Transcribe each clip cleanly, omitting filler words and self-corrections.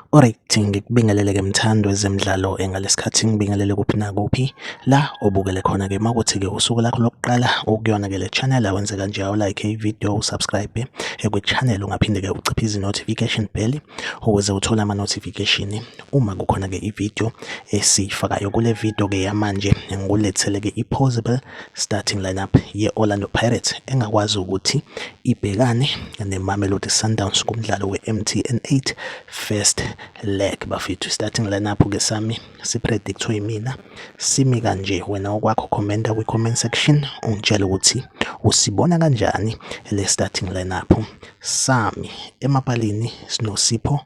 Alright, ngikubingelele-ke mthandi wezemidlalo ngalesikhathi ngibingelele kuphi nakuphi la obukele khona-ke makuthi-ke usuku lakho lokuqala ukuyona-ke le channel awenze kanje awulike i-video usubscribe kwi-channel ungaphinde-ke uciphe izi-notification bell ukuze uthole ama-notification uma kukhona-ke i-video esiyifakayo. Kule video-ke yamanje ngikulethele-ke i-possible starting lineup ye-Orlando Pirates engakwazi ukuthi ibhekane neMamelodi Sundowns kumdlalo we-MTN 8 first leg. Bafethu, starting lineup ke sami sipredictwe yimina simi kanje. Wena okwakho commenta kwi-comment section ungitshele ukuthi usibona kanjani le starting lineup sami. Emapalini sinoSipho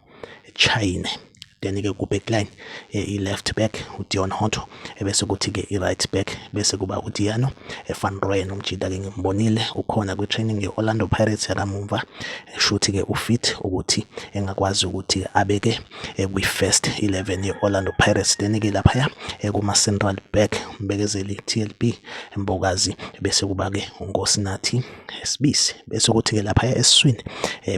Chaine, then-ke ku-backline i-left back uDeon Hotto, ebese kuthi-ke i-right back bese kuba uDeano van Rooyen. Umjita-ke ngimbonile ukhona kwi-training ye-Orlando Pirates yakamumva, shuthi-ke ufit ukuthi engakwazi ukuthi abeke kwi-first 11 ye-Orlando Pirates. Then-ke laphaya kuma-central back uMbekezeli TLB Mbokazi, bese kuba-ke uNkosinathi Sibisi, bese kuthi-ke laphaya esiswini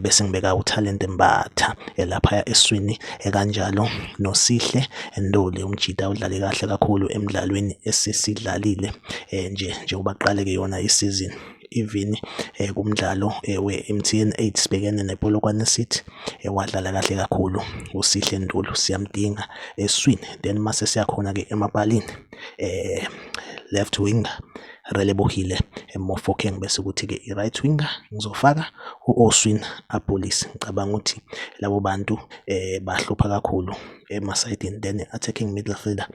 bese ngibeka uThalente Mbatha laphaya esiswini, kanjalo noSihle Nduli. Umjita udlale kahle kakhulu emdlalweni esesidlalile nje njengoba kuqale-ke yona isizini, even kumdlalo we-MTN 8 sibhekene nePolokwane City wadlala kahle kakhulu uSihle Nduli, siyamdinga esiswini. Then mase siyakhona-ke emapalini, left winger Relebohile Mofokeng, bese kuthi-ke i-right winger ngizofaka u-Oswin Appollis. Ngicabanga ukuthi labo bantu bahlupha kakhulu emasayidini. Then attacking midfielder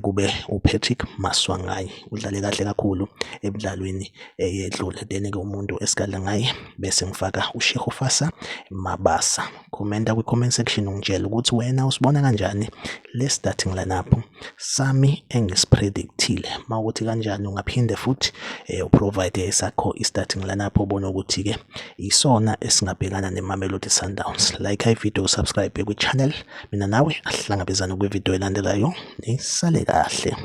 kube uPatrick Maswanganyi, udlale kahle kakhulu emdlalweni eyedlule. Then-ke umuntu esigadla ngaye bese ngifaka uShehufasa Mabasa. Commenta kwi-comment section ungitshele ukuthi wena usibona kanjani le starting lineup sami engisipredictile. Mawukuthi kanjani ungaphinde futhi uprovide esakho i-starting lineup obona ukuthi-ke isona esingabhekana neMamelodi Sundowns. Like i-video, subscribe kwi-channel. Mina nawe asihlangabezane kwi-video elandelayo. Nisale kahle.